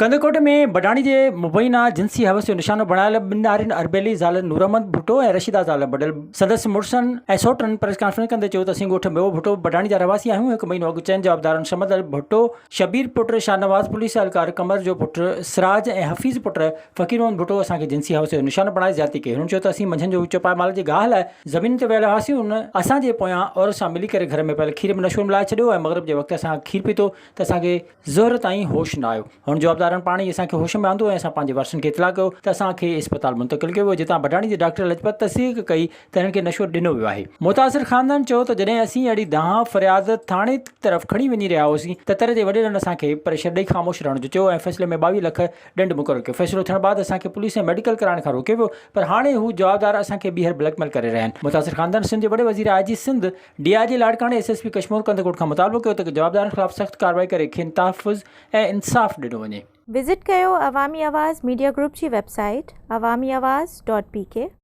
ڪنڌڪوٽ ۾ بڊاڻي جي مبينا جنسي حوس جو نشانو بڻايل ٻن نارين اربيلي زال نوراحمد ڀٽو ۽ رشيده زال ٻڍل سندس مڙسن ۽ سئوٽن پريس ڪانفرنس ڪندي چيو ته اسين ڳوٺ ميوو ڀٽو بڊاڻي جا رهواسي آهيون هڪ مهينو اڳ چئن جوابدارن صمد ڀٽو، شبير پٽ شاهنواز پوليس اهلڪار قمر جو پٽ سراج ۽ حفيظ پٽ فقير محمد ڀٽو اسان کي جنسي حوس جو نشانو بڻائي زيادتي ڪئي هنن چيو ته اسين منجهند جو چوپائي مال جي گاهه لاء زمين تي ويل هئاسين ان اسان جي پويان عورت سان ملي ڪري گهر ۾ پيل کير ۾ نشو ملائي ڇڏيو ۽ مغرب جي وقت اسان کير پيتو ته اسان کي ظهر تائين هوش نه آيو. هن جوابدارن پاڻ ئي اسان کي هوش ۾ آندو ۽ اسان پنهنجي وارثن کي اطلاع ڪيو ته اسان کي اسپتال منتقل ڪيو ويو جتان بڊاڻي جي ڊاڪٽر لجپت تصديق ڪئي ته هنن کي نشو ڏنو ويو آهي. متاثر خاندان چيو ته جڏهن اسين اهڙي دانهن فرياد ٿاڻي طرف کڻي وڃي رهيا هئاسين ته تر جي وڏيرن اسان کي پريشر ڏئي خاموش رهڻ جو چيو ۽ فيصلي ۾ 22 لک ڏنڊ مقرر ڪيو. فيصلو ٿيڻ بعد اسان کي پوليس ۽ ميڊيڪل ڪرائڻ کان روڪيو ويو پر هاڻي هو جوابدار اسان کي ٻيهر بليڪ ميل ڪري رهيا آهن. متاثر خاندان سنڌ جي وڏي وزير I G Sindh D I G لاڙڪاڻي S S P Kashmore Kandhkot کان مطالبو ڪيو ته جوابدارن خلاف سخت ڪارروائي ڪري کين تحفظ ۽ انصاف ڏنو وڃي. وزٽ ڪيو عوامي آواز ميڊيا گروپ جي website Awami Awaz dot P K.